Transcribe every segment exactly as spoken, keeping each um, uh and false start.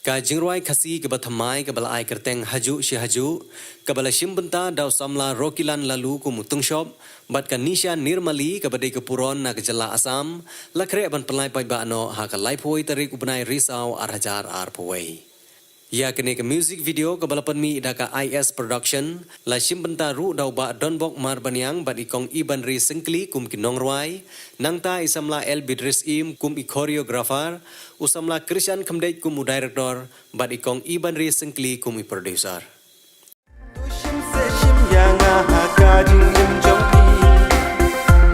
Ka jingrwai Khasi kaba thymmai kaba la ai kyrteng Hajuh Shi Hajuh, kaba la shim bynta da u samla Rokilan Laloo kum u tyngshop, bad ka Nisha Nirmali kaba dei ka puron na ka jylla Assam, la khreh ban pynlait paidbah noh ha ka laiphew wei tarik u bnai Risaw ar hajar arphew wei. Ïa kane ka music video kaba la pynmih da ka I S Production, la shim bynta ruh da u Bah Donbok Marbaniang bad i Kong Ibanri Syngkli kum ki nongrwai, nangta i samla L Bidris Im kum i choreographer, u samla Krishan Khymdeit kum u director, bad i Kong Ibanri Syngkli kum i producer. To shim seh shim ïa nga ha ka jingim jong phi.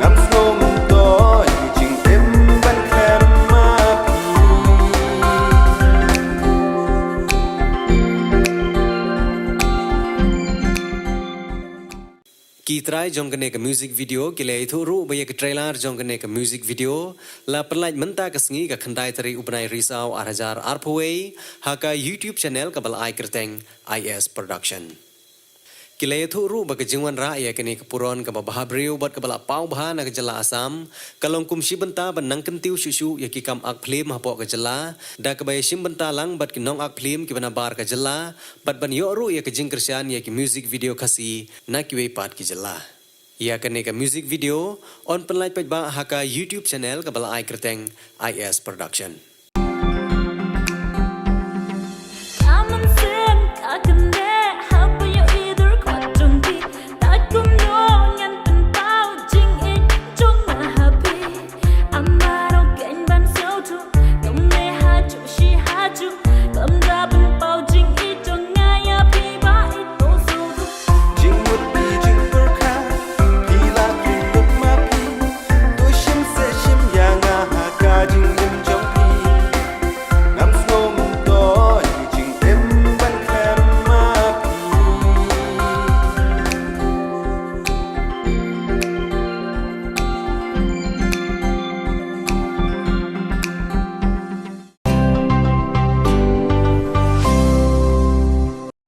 Ngam sngew myntoi jingim ban khlem ma phi. Ki trai jong kane ka music video ki la ïathuh ruh ba ïa ka trailer jong kane ka music video la pynlait mynta ka sngi ka khyndai tarik u bnai Risaw ar hajar arphew wei ha ka YouTube channel kaba la ai kyrteng I S Production. Ki la ïathuh ruh ba ka jingwanrah ïa kane ka puron kaba bhabriew bad kaba la paw bha na ka jylla Assam, ka long kum shi bynta ban nang kyntiew shuh shuh ïa ki kam ak phlim hapoh ka jylla, da kaba ïa shim bynta lang bad ki nong ak phlim kiba na bar ka jylla, bad ban ïoh ruh ïa ka jingkyrshan ïa ki music video Khasi na kiwei pat ki jylla. Ïa kane ka music video yn pynlait paidbah ha ka YouTube channel kaba la ai kyrteng I S Production.